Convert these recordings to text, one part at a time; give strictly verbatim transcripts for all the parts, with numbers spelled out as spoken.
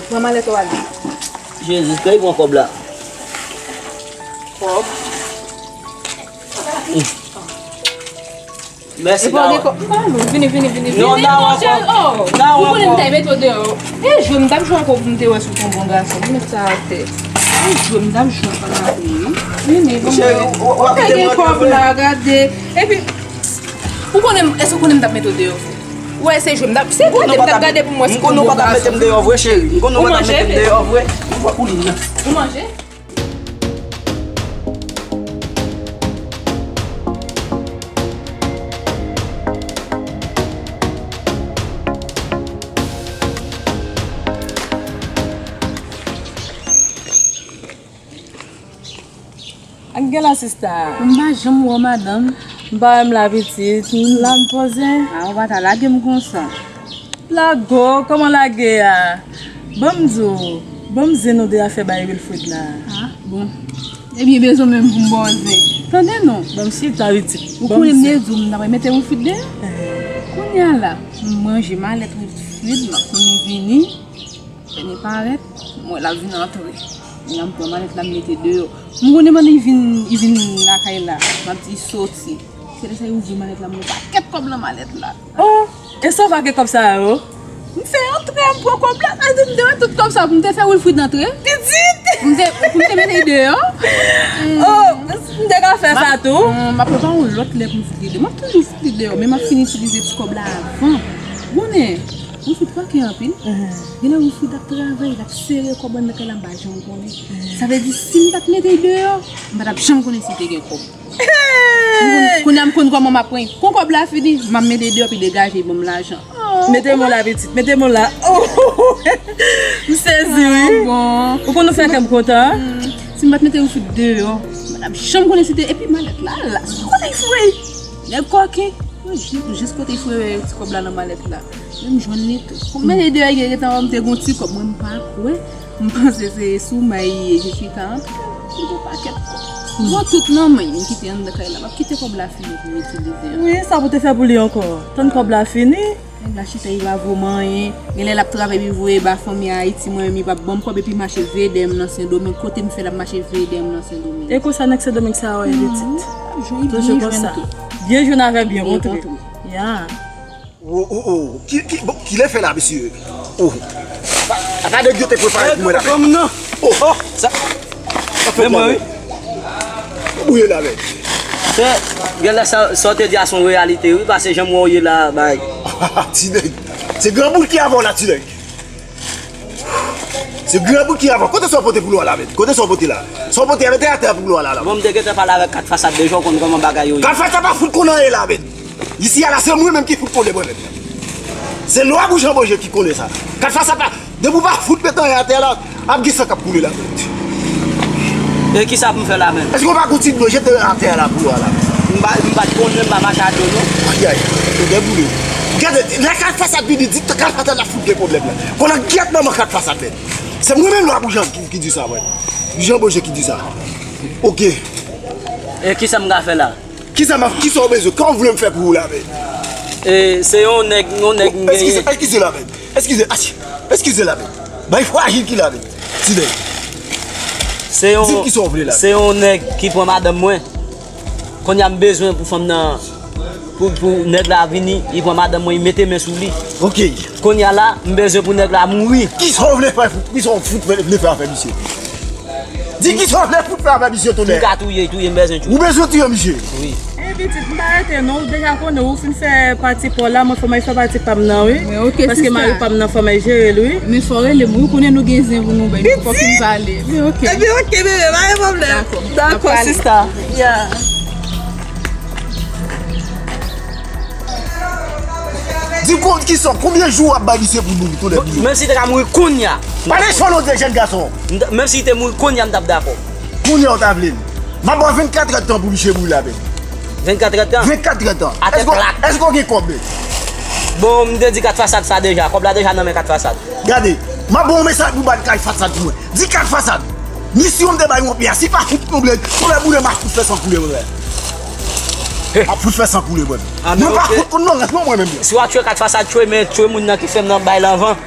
Pran malèt ou ale. Jezi, kay pran kòb la. Kòb? Mèsi, Nawa. Vini, vini, vini. Non, Nawa ankò. Ou konnen m t ap mete w deyò. E jwe m t ap jwe ankò pou m te wè si w te yon bon gason. Mèt sa atè. E jwe m t ap jwe ankò la, wi. Vini, bon. Cheri, w ap kite m rantre vre? Gade kòb la, gade. Epi, ou konnen, èske ou konnen m t ap mete w deyò? Ou wè, se jwe m t ap, se gade m t ap gade pou m wè si w te yon bon gason. M konnen w pa t ap mete m deyò vre, cheri. M konnen w pa t ap mete m deyò vre. Ou manje? Ak gen la sista. M pa janm wè w, madanm. M pa wè m la pitit. M la m poze. A, ou pa ta lage m konsa. Lago, kòman lage a? Ban m di w, ban m zen nou de afè bay Wilfrid la. A, bon. Ebyen, bezwen menm pou m ba w zen. Tande non. Ban m chita pitit. Ou konnen m te di w m ta pral mete Wilfrid deyò. Kounye a la, m ranje malèt Wilfrid, m ap tann li vini. Lè li parèt, m wè l ap vin antre. Lè m pran malèt la, m mete deyò. M konnen pandan li vin, li vin lakay la, m ap di soti. Se lè sa li ouvri malèt la, m wè pakèt kòb nan malèt la. Oh, e sa w fè ak kòb sa yo? M fè antre, m pran kòb la, sa di m te wè tout kòb sa pou m te fè Wilfrid antre. Pitit! M te, pou m te mete l deyò. Oh, m te ka fè sa tou. M ap prepare yon lòt lè pou m fout li deyò. M ap toujou fout li deyò, men m ap fin itilize ti kòb la avan. Konnen, Wilfrid kraken anpil. Genlè Wilfrid ap travay, l ap sere kòb anndan kay la, m pa janm konnen. Sa vle di, si m pa t mete l deyò, m pa t ap janm konnen si l te gen kòb. Kounye a m konn kòman m ap pran. Kon kòb la fini, m ap mete l deyò, epi degaje, ban m lajan. Mete men w la, pitit, mete men w la. Oh! M sezi, wi. Ou konn ou fè kè m kontan. Si m pa t mete Wilfrid deyò, m pa t ap janm konnen si te, epi malèt la, la, kote l foure? Nèg kòken. Jis, jis kote l foure ti kòb la nan malèt la. Men m jwenn li tou. Pou m mete deyò, li gentan wè m te gon ti kòb, mwen m pa kwè. M panse se sou may li ye, je suis quarante. M gon pakèt kòb. Bon, tout nan men, m kite anndan kay la. M ap kite kòb la fini pou m itilize. Wi, sa pou te fè pou li ankò? Tann kòb la fini. Nèg la chita, li pa vo m anyen. Genlè l ap travay, li voye ba fanmi Ayiti, mwen menm, li p ap ban m kòb, epi mache veye dèyè m nan Sendomeng. Kote m fè l ap mache veye dèyè m nan Sendomeng. E konsa nèg Sendomeng sa a wè pitit. Toujou konsa. Byen jwenn avè byen kontre. Ya. Oh, oh, oh. Ki, ki, bon, kilè fè la, mesye? Oh. Pa, pa ta nèg yo te prepare pou mwen la. Ban m non. Oh, oh. Sa, sa fè mwen, wi. Ou ye la, men. Se, genlè sa, sa w te di a se yon reyalite, wi, paske jan m wè w ye la, bay. Ti nèg. Se granmoun ki avè w la, ti nèg. Se granmoun ki avè w. Kote sa w pote pou nou a la, men? Kote sa w pote la? Sa w pote a, mete atè pou nou a la, la. Bon, m te gentan pale avèk Kat Fasad deja, w konn kòman bagay yo ye. Kat Fasad pa fout konn anyen la, men. Isi a la, se mwen menm ki fout konnen mwen menm. Se lwa Boujan Bonje ki konnen sa. Kat Fasad pa, depi w pa fout met anyen atè la, ap gen san k ap koule la. E kisa pou m fè la menm? Èske w pa gon ti dlo jete atè a la pou w la? M pa, m pa t konnen, m pa mache a dlo non. Ayay, odè boule. Gade, lè Kat Fasad vini, di Kat Fasad la fout gen pwoblèm la. Konnen gyèt manman Kat Fasad menm. Se mwen menm lwa Boujan ki, ki di sa, mwen. Boujan Bonje ki di sa. Oke. E kisa m ka fè la? Kisa m ap, kisa w bezwen? Kòman w vle m fè pou ou la, men? E, se yon nèg, yon nèg m genyen. Eskize, eskize la, men. Eskize, ach, eskize la, men. Bay frajil ki la, men. Ti nèg. Se yon, di m kisa w vle la. Se yon nèg ki pran madanm mwen. Kounye a m bezwen pou fanm nan, pou, pou nèg la vini, li pran madanm mwen, li mete men sou li. Oke. Kounye a la, m bezwen pou nèg la mouri. Kisa w vle fè, kisa w fout vle fè avè misye? Di kisa w vle fout fè avè misye, tonnè. M ka touye, touye, m bezwen touye. Ou bezwen touye misye? Wi. E pitit, m pa rete non, ou deja konnen, ou fin fè pati pa w la, mwen fò m al fè pati pa m nan, wi. Men oke, sista. Paske mari pa m nan, fò m al jere l, wi. Men fò w rele m, wi, ou konnen nou gen zen pou nou bay, nou fò fin pale. Men oke. Ebyen oke, bebe, pa gen pwoblèm. Dakò. Dakò, sista. Ya. Di m kont kisa, konbyen jou w ap bay misye pou nou, tonnè boule? Menm si te ka mouri kounye a. Pa mechan non, jèn gason. Menm si te mouri kounye a, m t ap dakò. Kounye a w ta vle l. M ap ba w vennkat èdtan pou misye mouri la menm. Vennkat èdtan? Vennkat èdtan. Atè plat. Èske w gen kòb, men? Bon, m te di Kat Fasad sa deja. Kòb la deja nan men Kat Fasad. Gade, m ap ba w mesaj pou bat Kat Fasad pou mwen. Di Kat Fasad. Misyon m te bay yon pye a, si pa fout pwoblèm, pwoblèm boule, m ap fout fè san koule, mwen. M ap fout fè san koule, mwen. Mwen pa fout konn non, rès mwen, mwen menm. Si w a tchwe Kat Fasad, tchwe, men tchwe moun nan ki fè m nan bay lan van.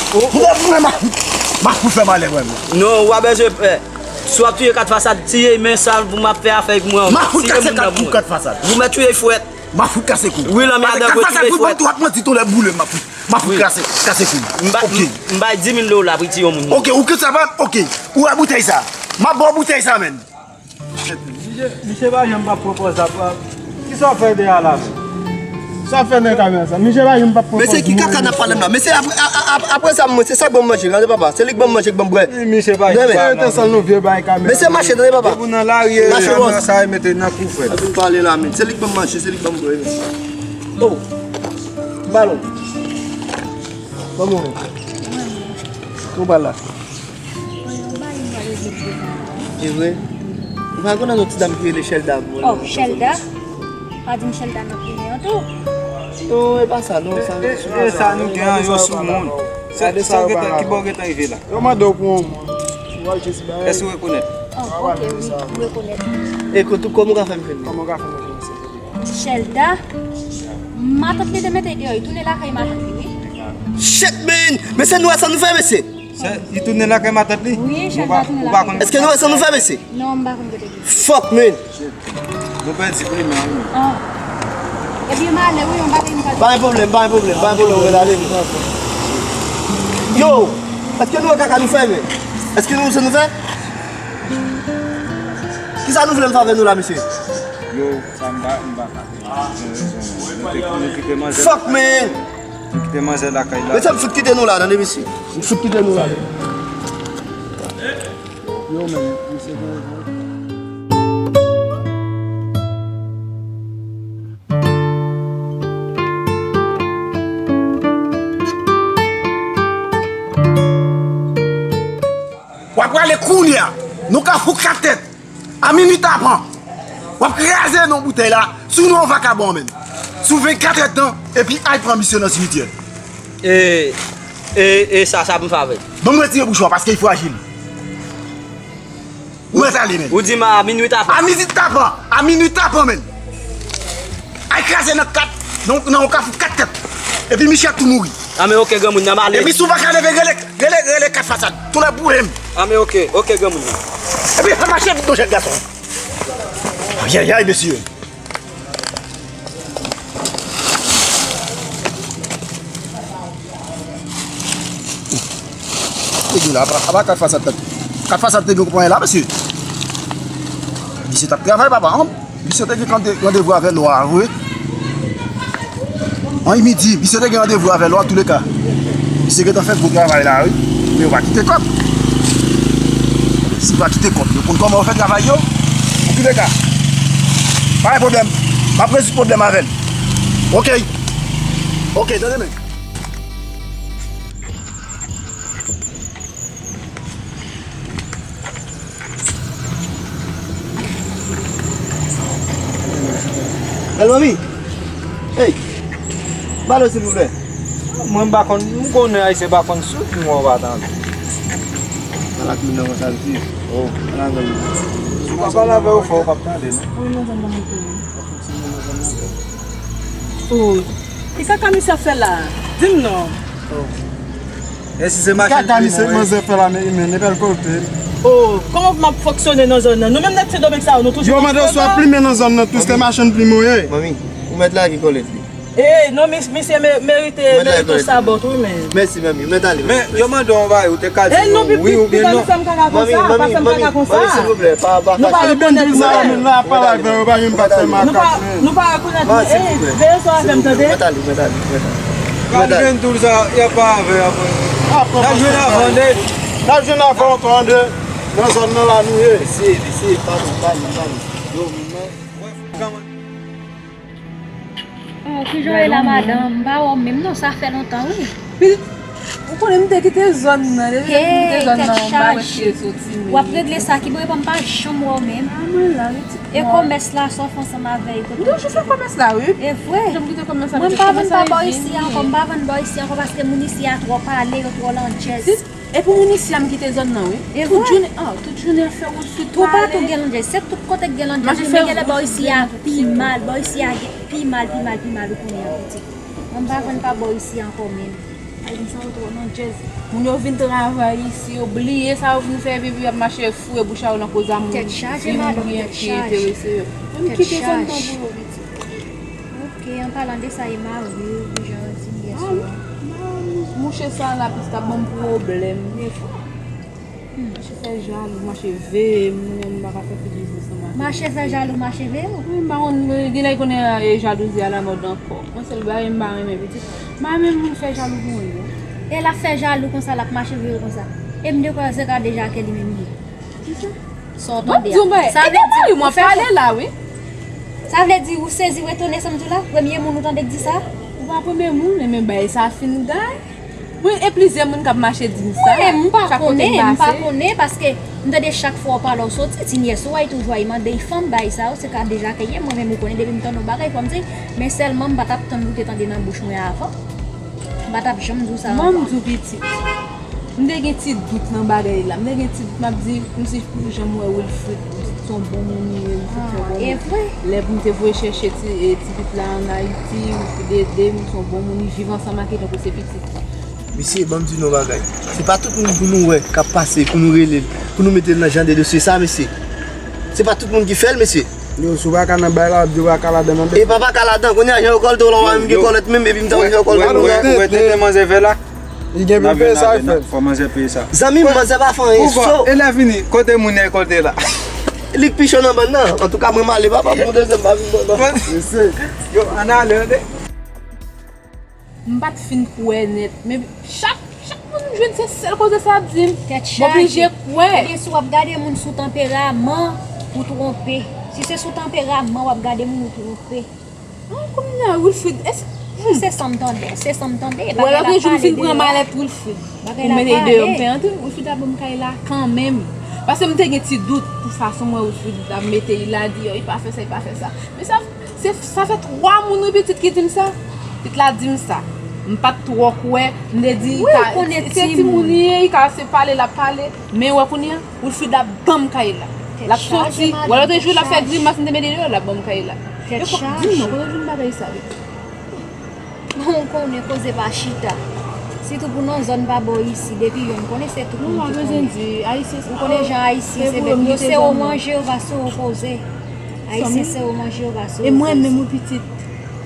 Ou lè pou mwen, m ap fout, m ap fout fè malè mwen. Non, ou pa bezwen pè. Si w ap touye Kat Fasad, tiye, men sa pou m ap fè afè pou mwen. M ap fout kase Kat pou Kat Fasad. Ou mèt touye frèt. M ap fout kase kou. Wi, lanmè adan gwo tiye frèt. Kat Fasad pou ban tou ap manti tou lè boule, m ap fout, m ap fout kase, kase kou. Ok. M bay dis mil dola pou tiye yon moun. Ok, ou kite sa, pa, ok. Ou wè boutèy sa. M ap ba w boutèy sa, menn. Misye, misye pa janm p ap pran pòz la, pa. Kisa w fè de a la menm? Sa w fè nan kamera sa? Misye pa janm p ap pran pòz. Mesye, ki kaka n ap pale m la? Mesye, apre, a, a, a, apre sa, mwen, se sa k ban m manje, gade papa. Se li k ban m manje, k ban m bwè. Wi, misye pa janm pale. Mesye, rete san nou vye bay kamera. Mesye, mache, tande papa. Depi w nan lari, kamera sa, e mete nan kou, frè. Ap vin pale la, men. Se li k ban m manje, se li k ban m bwè, men. Oh, balon. Ban mwen. Ou pral la. Mwen, yon bagay m pral regle pou ou la. E vre? Ou pa konnen yon ti dam ki rele Chèlda, mwen. Oh, Chèlda? Pa di m Chèlda nan plimen an tou. Non, e pa sa, non, sa, e, e, sa nou gen an, yo sou moun. Sa, sa w gentan, ki bò w gentan rive la? Yo mande w pou yon moun. Ou al jis ba. Èske w rekonèt? Oh, ok, wi, m rekonèt. E kòman ou ka fè m jwenn li? Kòman ou ka fè m jwenn li? Chèlda, matant li te mete deyò, li tounen lakay matant li, wi. Shit, man! Mesye, nou wè sa nou fè, mesye? Li tounen lakay matant li? Wi, Chèlda tounen lakay matant li. Èske nou wè sa nou fè, mesye? Non, m pa konn kote li. Fuck, man! Nou pèdi plimen an, wi. Ah. Epi malè, wi, yon bagay m pa. Pa gen pwoblèm, pa gen pwoblèm, pa gen pwoblèm, ou rete ale. Yo! Èske nou wè kaka nou fè, men? Èske nou wè sa nou fè? Kisa nou vle m fè avè nou la, mesye? Yo, sa m pa, m pa ka. Nou te, nou kite manzè. Fuck, man! Nou kite manzè lakay la. Mesye, m fout kite nou la, tande, mesye. M fout kite nou la. Yo, men, misye gen rezon. W ap prale kounye a. Nou ka fout kat tèt. A minui tapan. W ap kraze non boutèy la. Si w nan yon vakabon, menn. Si w vennkat èdtan, epi al pran misye nan simityè. E, e, e sa, sa pou m fè avè l? Ban m retire bouch ou a, paske li frajil. Ou mèt ale, menn. Ou di m a minui tapan? A minui tapan. A minui tapan, menn. Al kraze nan kat, nan, nan yon kafou kat tèt. Epi misye ap tou mouri. A men oke, granmoun, n a m ale. Epi si w pa ka leve, rele, rele, rele Kat Fasad. Tou lè boule m. A men oke, oke, granmoun. Epi fè mache vit non, jèn gason. Ayayay, mesye. Nèg yo la, apa, apa Kat Fasad tèt. Kat Fasad te gen konpayi la, mesye. Misye t ap travay, papa, an. Misye te gen rande-, randevou avè lwa a, vre. An, midi, misye te gen randevou avè lwa, antouleka. Misye gentan fè gwo travay la, wi. Men yo pa kite kòb. Si yo pa kite kòb, yo konn kòman yo fè travay yo. Antouleka, pa gen pwoblèm. M ap rezoud pwoblèm avè l. Oke. Oke, tande men. Bèl manmi. Hey. Balo, silvouplè. Mwen, m pa konn, m konnen Ayisyen pa konn sou ki mwen w pa tande. Ala ki nan konsa l di. Oh. Ala nan. Si w pa pale avè yo fò, w p ap tande, non. Oh, ki kaka misye ap fè la? Di m non. Oh. E si se machann plimen, wi. Kaka misye manzè fè la, men, men, nenpòt kote. Oh, kòman m ap fonksyone nan zòn nan? Nou menm nèg Sendomeng sa yo, nou toujou ap fè mal. Yo mande w si w ap plimen nan zòn nan, tou se machann plimen w ye. Manmi, ou mèt lage kòlèt li. Eh, non, mis-, misye me-, merite, merite yon sabòt, wi, men. Mèsi, manmi, ou mèt ale. Men, yo mande w yon bagay, ou te ka di yo wi oubyen non. Manmi, manmi, manmi, manmi, silvouplè, pa, pa fache. Nou pa rekonèt mwen. Nou pa, nou pa rekonèt mwen. Ey, veye sou avè m, tande? Mèt ale, mèt ale, mèt ale. Kal jwenn tou sa, y ap pa avè apre. N ap jwenn avan, tande. N ap jwenn avan, tande. Nan zòn nan la nou ye. Mesye, mesye, pale, pale, pale. Yo, men. Oh, kijan w ye la, madanm? M pa wè w menm non, sa fè lontan, wi. Ou konnen m te kite zòn nan, depi m kite zòn nan, m pa wè si e soti menm. W ap regle sa, ki bò e pa m pa janm wè w menm. A, mwen la, wi, ti. E kòmès la, sa w fè ansanm avè l, kote w ye? M toujou fè kòmès la, wi. E vre? Jan m kite kòmès la, mwen m pa vann pa bò isi a ankò, m pa vann bò isi a ankò, paske moun isi a twò pale, yo twò landjèz. Epi moun isi a m kite zòn nan, wi. E vre? Tout jounen, ah, tout jounen ap fè wout, fout pale. Toupatou gen landjèz, se tout kote k gen landjèz, men genlè bò isi a pi mal, bò isi a gen pi mal, pi mal, pi mal, ou konnen an pitit. Mwen m pa vann pa bò isi a ankò menm. Moun sa yo twò nan djèz. Moun yo vin travay isi, yo bliye sa yo vin fè, epi y ap mache foure bouch a yo nan koze a moun. Tèt chaje, madanm, tèt chaje. Enterese yo. Menm kite zòn nan pou yo, pitit. Ok, an palan de sa, e mari w, jan w di m yè swa. Mouche sa la, plis t ap ban m pwoblèm. Mache fè jalou, mache veye m, m pa ka fè pi biznis ansanm avè l. Mache fè jalou, mache veye w? Wi, m pa konn, genlè konnen jalouzi a la mòd ankò. Mwen sèl bagay m pa renmen pitit. M pa renmen moun fè jalou pou mwen non. E l ap fè jalou konsa, l ap mache veye w konsa. E m te kwè se ka deja ke li menm li. Sa w tande a? Sa vle di ou fè pale la wi. Sa vle di ou sezi, ou etone sa m di w la? Premye moun ou tande k di sa? Ou pa premye moun, men bagay sa fin gay. Mwen e plizyè moun k ap mache di m sa. Mwen menm m pa konnen, m pa konnen, paske m tande chak fwa w pale w soti, ti nyès ou a, y toujou ay mande y fanm, bagay sa yo, se ka deja ke ye, mwen menm ou konnen depi m tande yon bagay fò m di, men sèlman m pa t ap tann ou te tande nan bouch mwen avan. M pa t ap janm di w sa ankò. Ban m di w pitit. M te gen ti dout nan bagay la. M te gen ti dout, m ap di, kòmsi pou jan m wè Wilfrid, m di se yon bon moun li ye, m di se yon bon moun. Lè pou m te voye chèche ti, e, ti pitit la ann Ayiti, Wilfrid ede m, se yon bon moun, li viv ansanm ak li tankou se pitit li. Mesye, ban m di nou yon bagay. Se pa tout moun pou nou wè k ap pase, pou nou rele l, pou nou mete l nan jan de dosye sa, mesye. Se pa tout moun ki fè l, mesye. Yo, si w pa ka nan bay la, w ap di w pa ka ladan nan. E pa pa ka ladan, kounye a, jan yo kòlte w la, w pa menm gen kòlèt menm, epi m ta wè jan yo kòlte w. Ou wè, ou wè, ou wè tenten manzè fè la? Li gen pou l peye sa, l fè. Fò manzè peye sa. Zanmi m, manzè pa fè anyen, so. E lè fini, kote moun yo kòlte la? Li k pi cho nan bann nan. Antouka, mwen m ale, papa, pou dezyèm pa vin bann nan. Yo, ann ale, tande. M pa t fin kwè nèt, men chak, chak moun m jwenn se sèl koze sa y ap di m. M oblije kwè. Ebyen, si w ap gade moun sou tanperaman, ou twonpe. Si se sou tanperaman w ap gade moun, ou twonpe. An, kounye a, Wilfrid, èske, hmm. Se sa m tande, se sa m tande. Ou wè lòt jou m fin pran malèt Wilfrid pou m mete l deyò, m fè antre, Wilfrid ap ban m kay la kanmenm. Paske m te gen ti dout pou fason mwen Wilfrid ap mete l la, di, "Yo, li pa fè sa, li pa fè sa." Men sa, se, sa fè twa moun wi pitit ki di m sa. Pitit la di m sa. M pa t twò kwè, m te di, se timoun li ye, li ka se pale, l ap pale. Men wè kounye a, Wilfrid ap ban m kay la. L ap soti. Wè lòt jou l ap fè grimas, m te mete deyò, l ap ban m kay la. Tèt chaje. Di m non, kote w jwenn bagay sa yo? Bon, ou konnen koze pa chita. Sitou pou nan zòn pa bò isi, depi yonn konnen se tout moun ki konnen. Ou konnen jan Ayisyen se bèt, yo se yo manje, yo pa se yo koze. Ayisyen se yo manje, yo pa se yo koze. E mwen menm wi pitit,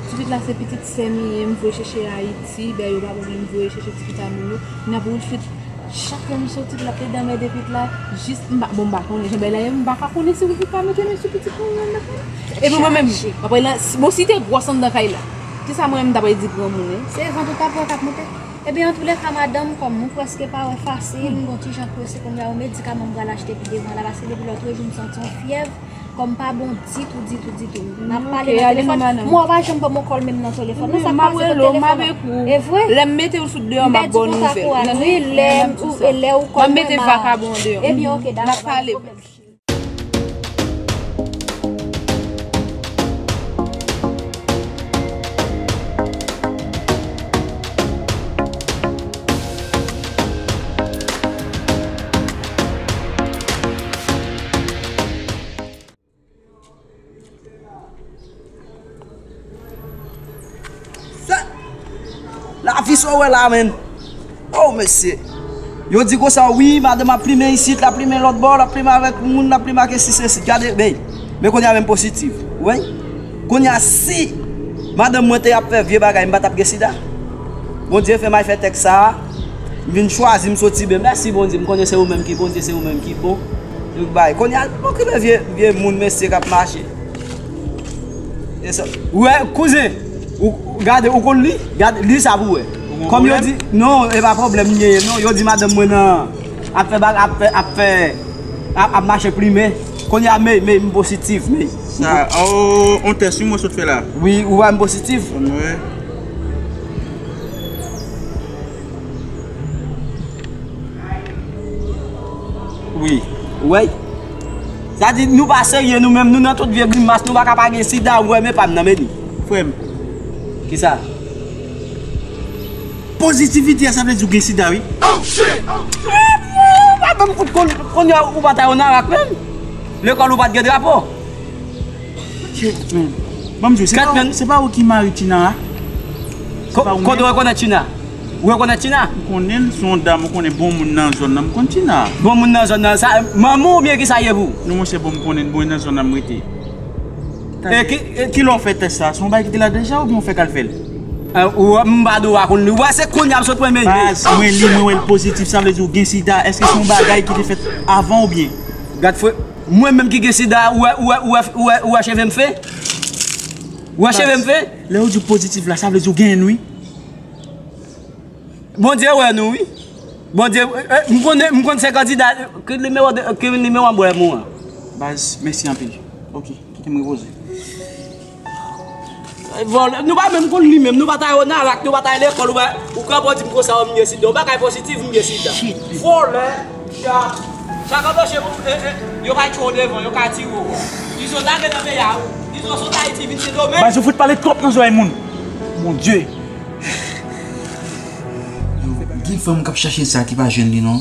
ti pitit la se pitit sè m li ye, m voye chèche Ayiti, bè yo pa vle m voye chèche ti pitit a moun yo. N ap Wilfrid Chak lè m soti, l ap plede anmède pitit la, jis m pa, bon, m pa konnen jan bagay la ye, m pa ka konnen si Wilfrid ka mete men sou pitit moun nan nan kay la. Epi mwen menm, m ap rele, bon, si te gwòs anndan kay la, kisa mwen menm m t ap redi granmoun, wi? Se vant ou t ap wè k ap monte. Ebyen, antoulèka, madanm, kòm ou prèske pa wè fasil, m gon ti jan prese kounye a, yon medikaman m pral achte pi devan la, paske depi lòtrejou m santi yon fyèv. Kòm pa bon ditou, ditou, ditou. N ap pale nan telefòn. Mwen, w pa janm ban m yon kòl menm nan telefòn. Non, sa k pase nan telefòn nan? E vre? Lè m mete w sou deyò, m ap ba w nouvèl. Wi, lè ou, e lè ou kòl mwen, m a. Ebyen, oke, dakò. N ap pale. Sa, lavi sa w wè la, menn. Oh, mesye. Yo di konsa, wi, madanm ap plimen isit, l ap plimen lòt bò, l ap plimen avèk moun, l ap plimen ak esi, sesi. Gade, men, men kounye a menm positif. Wi. Kounye a, si madanm mwen te ap fè vye bagay, m pa t ap gen sida. Bondye fè m al fè tèks sa a, m vin chwazi, m soti byen. Mèsi, Bondye, m konnen se ou menm ki Bondye, se ou menm ki bon. Donk, bay. Kounye a, okipe vye, vye moun, mesye, k ap mache. E sa, ou wè, kouzen, ou, ou gade, ou konn li? Gade, li sa pou wè. Kòm yo di, non, e pa pwoblèm m genyen, non. Yo di madanm mwen nan, ap fè bag, ap fè, ap fè, ap, ap mache plimen. Kounye a, men, men, m pozitif, men. Sa, o, on tès, wi, mwen sot fè la. Wi, ou wè m pozitif? Mwen. Wi. Ou wè? Sa di, nou pa serye nou menm, nou nan tout vye grimas, nou pa ka pa gen sida, ou wè men pa m nan, men li. Frè m. Kisa? Pozitivite a, sa vle di ou gen sida, wi. Oh, shit! Ou pa ban m kout kòn, kounye a ou pa t al nan rak menm. Lekòl ou pa t gen drapo. Shit, man. Ban m di w, se pa ou, se pa ou ki mari Tina a? Kote w rekonèt Tina? Ou rekonèt Tina? M konnen l, se yon dam, ou konnen bon moun nan zòn nan, m konn Tina. Bon moun nan zòn nan, sa manman w oubyen ki sa ye pou? Non, monchè, bon, m konnen l, bon, nan zòn nan m rete. E ki, e ki lè w fè tès sa? Se yon bagay ki te la deja oubyen w fèk al fè l? Eh, ou, m pa dwe konn li. Ou wè, se kounye a m sot renmen li. Baz, mwen li, mwen wè l pozitif, sa vle di w gen sida. Èske se yon bagay ki te fèt avan oubyen? Gad frè, mwen menm ki gen sida, ou wè, ou wè, ou wè, ou wè, ou wè cheve m fen? Ou wè cheve m fen? Lè yo di w pozitif la, sa vle di w genyen l, wi. Bondye wè nou, wi. Bondye, eh, eh, m konn, m konn se kandida, ki nimewo de, ki nimewo an bwè mwen an? Baz, mèsi anpil. Ok, kite m repoze. Eh, vòlè, nou pa menm konn li menm, nou pa t al Onarak, nou pa t al lekòl, ou pa, ou kanpe w di m konsa, w m gen sida. Yon bagay pozitif, m gen sida. Vòlè, chat. Sa kanpe w, eh, eh, yo ka tchwe w devan, yo ka tire w. Izo lage nan peyi a, wi. Izo sot Ayiti, vin Sendomeng. Baz, ou fout pale twòp nan zòrèy moun. Bondye. Yo, gen fanm k ap chache sa ki pa jwenn li non.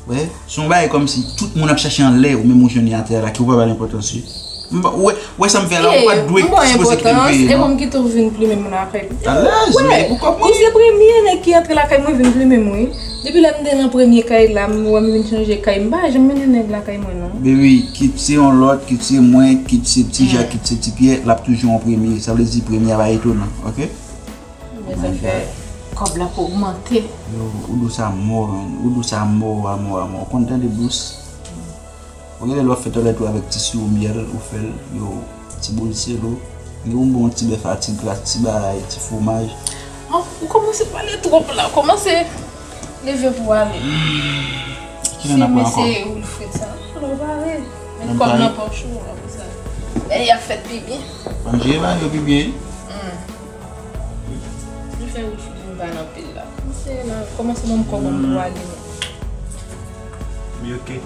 Wè, se yon bagay kòmsi tout moun ap chache anlè ou, menm ou jwenn li atè a la, ki ou pa ba l enpòtans wi. M pa, ou wè, ou wè sa m fè la, ou pa t dwe sipoze kite m peye non. E bon, m kite w vin plimen m lakay. Alèz, men pou kòb mwen. Ou se premye nèg ki antre lakay mwen vin plimen m wi. Depi lè m te nan premye kay la, m wè m vin chanje kay, m pa janm mennen nèg lakay mwen non. Baby, kit se yon lòt, kit se mwen, kit se Ti Jak, kit se Ti Pyè, l ap toujou an premye. Sa vle di premye a pa etonan, oke? Men zafè kòb la pou ogmante. Yo, ou dous a mò, man. Ou dous a mò, a mò, a mò. Ou konn tande dous? Ou gen lè w ap fè tòlèt ou avèk ti siwo myèl, ou fè l, yo, ti boul selo. Gen ou bon ti bèf a ti gras, ti bagay, ti fwomaj. Oh, ou kòmanse pale twòp la, ou kòmanse leve pou ale. Ki nan pran kòb? Si mesye Wilfred sa, nou pale. Met kòb nan pòch ou, apre sa. Men y ap fèt pi byen. Ban m jere bagay yo pi byen wi. Hmm. Nou fè Wilfred vin pale anpil la. Misye la, kòmanse ban m kòb an pou ale. Wi, oke.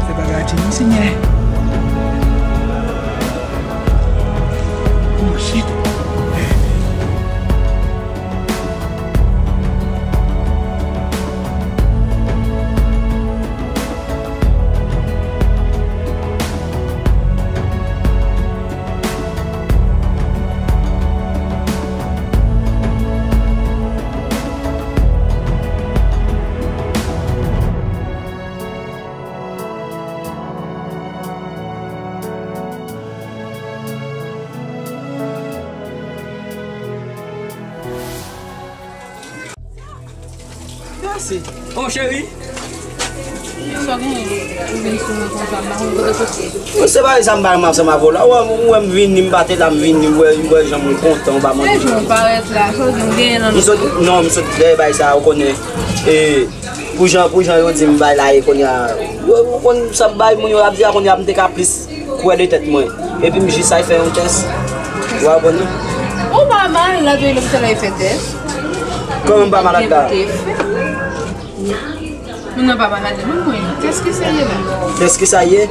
Fè bagay a Jimmy, Senyè. Oh, shit. Mèsi. Oh, cheri. Sa w genyen? Ou vin sou mwen konsa, m pa konn kote w soti. Mwen se pa sa m pa renmen ansanm avè w la. Ou wè, ou wè m vini, m pa te la, m vini, ou wè, ou wè jan m kontan, ou pa mande. Men jan w parèt la, sa w gen, w genyen nan men w? M sot, non, m sot dèyè bay sa, ou konnen. E, pou jan, pou jan yo di m bay la ye kounye a. Yo, ou konn sa bay moun yo ap di a kounye a, m te ka plis kwè de tèt mwen. Epi m jis al fè yon tès. Ou konprann? Ou pa mal, la te lopital la fè tès. Kòman m pa malad la? Moun nan pa malad, non, mwen. Qu'est-ce que ça y est là? Qu'est-ce que ça y est?